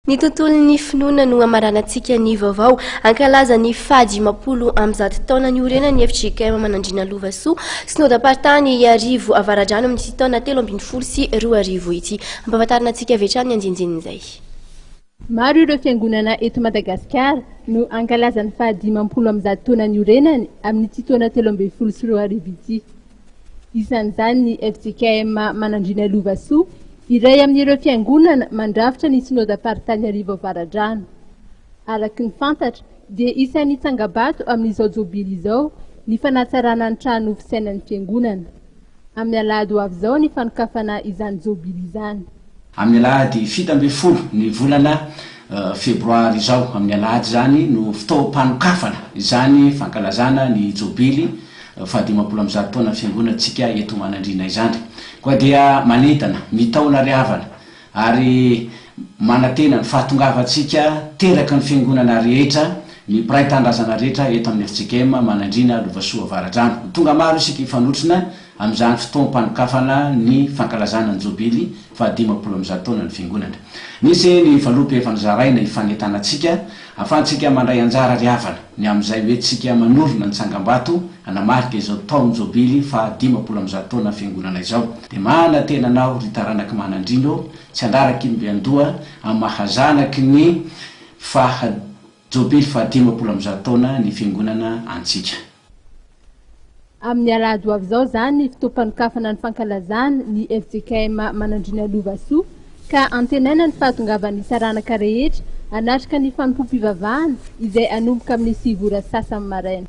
Ny tontolon'ny finoana no hamaranantsika ny vaovao. Hankalaza ny faha-150 taona niorenan'ny fjkm Manandriana Lovasoa, Synodam-paritany Iarivo Avaradrano amin'ity taona 2013 ity. Ampahafantarina antsika avy hatrany ny andinindin'izay. Maro ireo fiangonana eto Madagasikara no hankalaza ny faha-150 taona niorenany amin'ity taona 2013 ity. Isan'izany ny fjkm Manandriana Lovasoa, iray amin'ireo fiangonana mandrafitra ny Synodam-paritany Iarivo Avaradrano. Araka ny fantatra dia isan'ny tsangabato amin'izao jobily izao ny fanatsarana ny trano fisainan'ny fiangonana. Amin'ny alahady ho avy izao ny fanokafana izany jobily izany. Amin'ny alahady 17 ny volana febroary izao, amin'ny alahady izany no fotoam-panokafana izany fankalazana ny jobily faha-150 taona fiangonantsika eto Manandriana izany. Koa dia manentana, mitaona ry havana ary manantena ny fahatongavantsika teraky ny fiangonana rehetra, ny mpiray tanindrazana rehetra eto amin'ny fjkm Manandriana Lovasoa Avaradrano. Ho tonga maro isika hifanotrona amin'izany fotoam-panokafana ny fankalazana ny Jobily faha-150 taona ny Fiangonana. Nisy ny valopy efa nozaraina hifanentanantsika, ahafahantsika mandray anjara ry havana, ny amin'izay hoe tsika manorina ny tsangambato hanamarika izao taon-jobily faha-150 taona Fiangonana izao. Dia manantena anao ry taranak'i Manandriana ô, tsy handraraky ny mby an-doha amin'ny maha zanaky ny faha Jobily faha-150 taona ny Fiangonana antsika. Amin'ny alahady ho avy izao izany ny fotoam-panokafana ny fankalazana ny fjkm Manandriana Lovasoa ka antenaina ny fahatongavan'ny taranaka rehetra hanatrika ny fanompoam-pivavahana izay hanomboka amin'ny sivy ora sasany maraina.